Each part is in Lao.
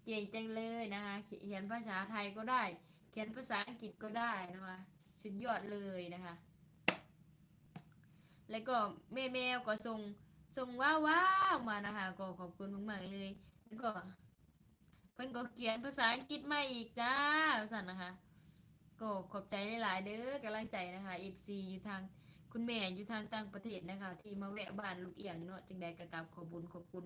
ເກັ່ງຈັງເລີຍນະຄະ ຂຽນພາສາໄທກໍໄດ້ ຂຽນພາສາອັງກິດກໍໄດ້ນະຄະ ສຸດຍອດເລີຍນະຄະ. ແລ້ວກໍແມ່ແມວກໍສົ່ງ ສົ່ງວ້າວໆມານະຄະ ກໍຂອບຄຸນມາກໆເລີຍ. ແລ້ວກໍເພິ່ນກໍຂຽນພາສາອັງກິດມາອີກຈ້າ ວ່າຊັ້ນນະຄະ. ກໍຂອບໃຈຫຼາຍໆເດີ ກຳລັງໃຈນະຄະ ເອັຟຊີ ຢູ່ທາງ ຄຸນແມ່ຢູ່ທາງຕ່າງປະເທດນະຄະ ທີ່ມາແວະບ້ານລູກອຽງເນາະ. ຈັ່ງໃດກໍກາບຂອບບຸນຂອບຄຸນ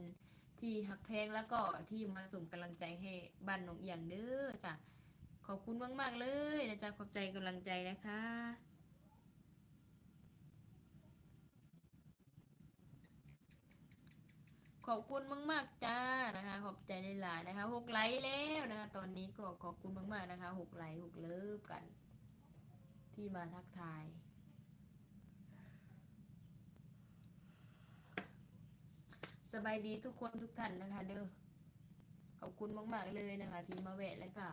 ທີ່ຮັກແພງ ແລ້ວກໍທີ່ມາສົ່ງກຳລັງໃຈໃຫ້ບ້ານນ້ອງອຽງເດີຈ້າ. ຂອບຄຸນມາກໆເລີຍນະຈ້າ ຂອບໃຈກຳລັງໃຈນະຄະ. ຂອບຄຸນມາກໆຈ້ານະຄະ ຂອບໃຈຫຼາຍໆນະຄະ. ຫົກໄລແລ້ວນະຄະ ຕອນນີ້ກໍຂອບຄຸນມາກໆນະຄະ ຫົກໄລຫົກເລີບກັນ ທີ່ມາທັກທາຍ. ສະບາຍດີທຸກຄົນທຸກທ່ານນະຄະເດີ ຂອບຄຸນມາກໆເລີຍນະຄະ ທີ່ມາແວະ ແລ້ວກະ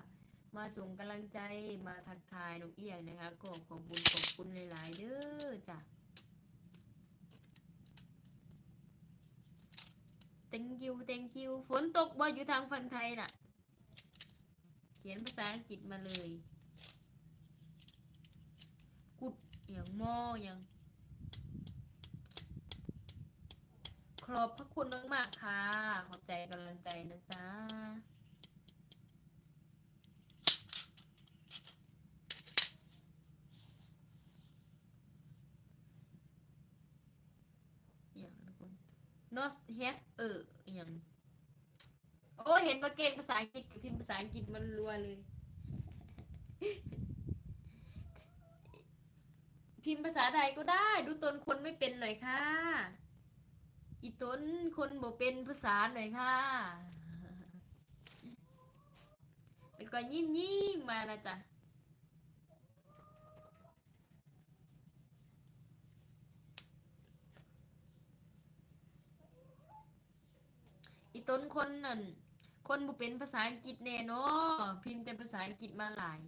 ມາສົ່ງກຳລັງໃຈ ມາທັກທາຍນ້ອງອຽງນະຄະ. ກໍຂອບບຸນຂອບຄຸນຫຼາຍໆເດີຈ້າ. Thank you thank you. ຝົນຕົກບໍ່ຢູ່ທາງຝັ່ງໄທນະ? ຂຽນພາສາອັງກິດມາເລີຍ ກຸດຫຍັງ ມໍຫຍັງ. ຂອບພະຄຸນມາກໆຄ່ະ ຂອບໃຈກຳລັງໃຈນະຈ້າ. ຫຍັງທຸກຄົນ not hack ເອີ ຫຍັງ. ໂອ້ ເຫັນວ່າເກັ່ງພາສາອັງກິດ ກໍພິມພາສາອັງກິດມາລັວໆເລີຍ. ພິມພາສາໄທກໍໄດ້ ດູຕົນຄົນໄມ່ເປັນໜ້ອຍຄ່ະ ອີຕົນຄົນບໍ່ເປັນພາສາໜ້ອຍຄ່ະ. ແລ້ວກໍຍິ້ມໆມານະຈ້ະ. ອີຕົນຄົນນັ້ນ ຄົນບໍ່ເປັນພາສາອັງກິດແນ່ເນາະ ພິມແຕ່ພາສາອັງກິດມາຫຼາຍ.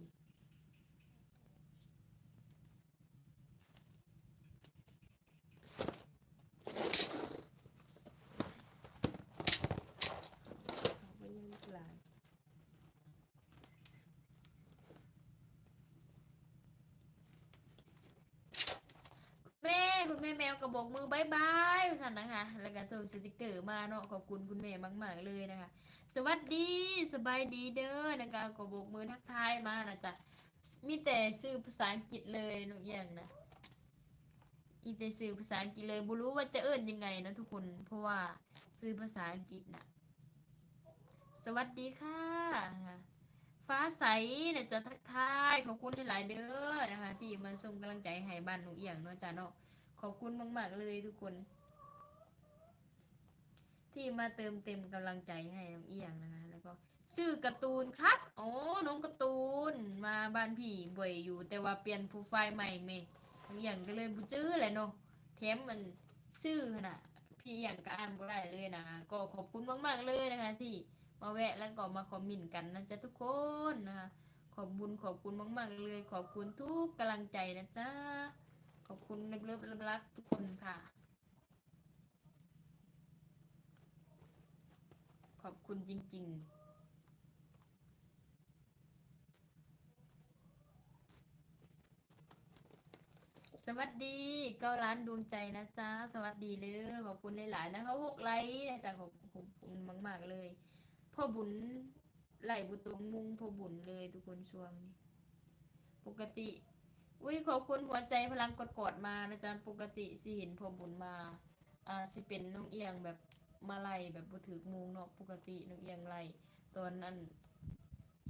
ແມ່ ຄຸນແມ່ແມວກໍໂບກມືບາຍບາຍວ່າຊັ້ນນະຄະ ແລ້ວກໍສົ່ງສະຕິກເກີມາເນາະ. ຂອບຄຸນຄຸນແມ່ມາກໆເລີຍນະຄະ. ສະຫວັດດີ ສະບາຍດີເດີ ແລ້ວກໍ ກໍໂບກມືທັກທາຍມານະຈະ. ມີແຕ່ຊື່ພາສາອັງກິດເລີຍນ້ອງອຽງນະ. ມີແຕ່ຊື່ພາສາອັງກິດເລີຍ ບໍ່ຮູ້ວ່າຈະເອີ້ນຍັງໄງນະທຸກຄົນ ເພາະວ່າຊື່ພາສາອັງກິດນະ. ສະຫວັດດີຄ່ະ ຟ້າໃສນະຈະ ທັກທາຍ ຂອບຄຸນຫຼາຍໆເດີນະຄະ ທີ່ມາສົ່ງກຳລັງໃຈໃຫ້ບ້ານນ້ອງອຽງເນາະຈະເນາະ. ຂອບຄຸນມາກໆເລີຍທຸກຄົນ ທີ່ມາເຕີມເຕັມກຳລັງໃຈໃຫ້ນ້ອງອຽງນະຄະ ແລ້ວກໍ ຊື່ກາຕູນຄັບ ໂອ້ ນ້ອງກາຕູນ ມາບ້ານພີ່ບ່ອຍຢູ່ ແຕ່ວ່າປ່ຽນໂປຣໄຟລ໌ໃໝ່ແມ່ ອີຫຍັງກໍເລີຍບໍ່ຈື່ແຫຼະເນາະ. ແຖມອັນຊື່ຫັ້ນນະ ພີ່ອີຫຍັງກໍອ່ານບໍ່ໄດ້ເລີຍນະ. ກໍຂອບຄຸນມາກໆເລີຍນະຄະ ທີ່ມາແວະ ແລ້ວກໍມາຄອມເມັນກັນນະຈະທຸກຄົນນະຄະ. ຂອບບຸນຂອບຄຸນມາກໆເລີຍ ຂອບຄຸນທຸກກຳລັງໃຈນະຈະ. ຂອບຄຸນເລີບໆ ຮັກໆທຸກຄົນຄ່ະ. ຂອບຄຸນຈິງໆ. ສະຫວັດດີ ເກົ້າລ້ານດວງໃຈນະຈະ ສະຫວັດດີເລີຍ ຂອບຄຸນຫຼາຍໆນະຄະ. ຫົກໄລນະຈະ ຂອບ ຂອບຄຸນມາກໆເລີຍ. ພໍ່ບຸນໄລບໍ່ຕົງມຸງ ພໍ່ບຸນເລີຍທຸກຄົນຊ່ວງນີ້. ປົກກະຕິ ອຸ້ຍ ຂອບຄຸນຫົວໃຈພະລັງກອດໆມານະຈະ. ປົກກະຕິຊິເຫັນພໍ່ບຸນມາ ອ່າ ຊິເປັນນ້ອງອຽງແບບມາໄລ່ແບບບໍ່ຖືກໂມງເນາະ. ປົກກະຕິນ້ອງອຽງໄລ່ຕອນອັນ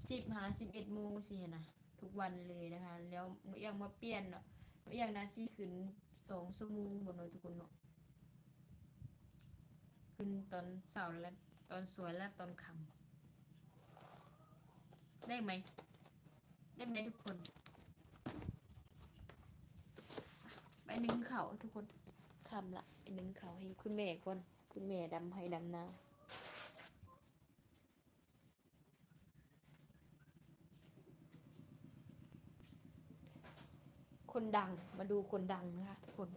ສິບຫາສິບເອັດໂມງຊີ້ຫັ້ນນະ ທຸກວັນເລີຍນະຄະ. ແລ້ວນ້ອງອຽງມາປ່ຽນເນາະ ນ້ອງອຽງນະຊິຂຶ້ນສອງຊົ່ວໂມງພຸ້ນເນາະທຸກຄົນເນາະ. ຂຶ້ນຕອນເຊົ້າ ແລະ ຕອນສວຍ ແລະ ຕອນຄ່ຳ. ໄດ້ໄໝ? ໄດ້ໄໝທຸກຄົນ? ໄປໜຶ້ງເຂົ້າທຸກຄົນ ຄ່ຳລະ ໄປໜຶ້ງເຂົ້າໃຫ້ຄຸນແມ່ກ່ອນ ຄຸນແມ່ດຳໄຮ່ດຳນາ. ຄົນດັງ ມາດູຄົນດັງນະຄະທຸກຄົນ.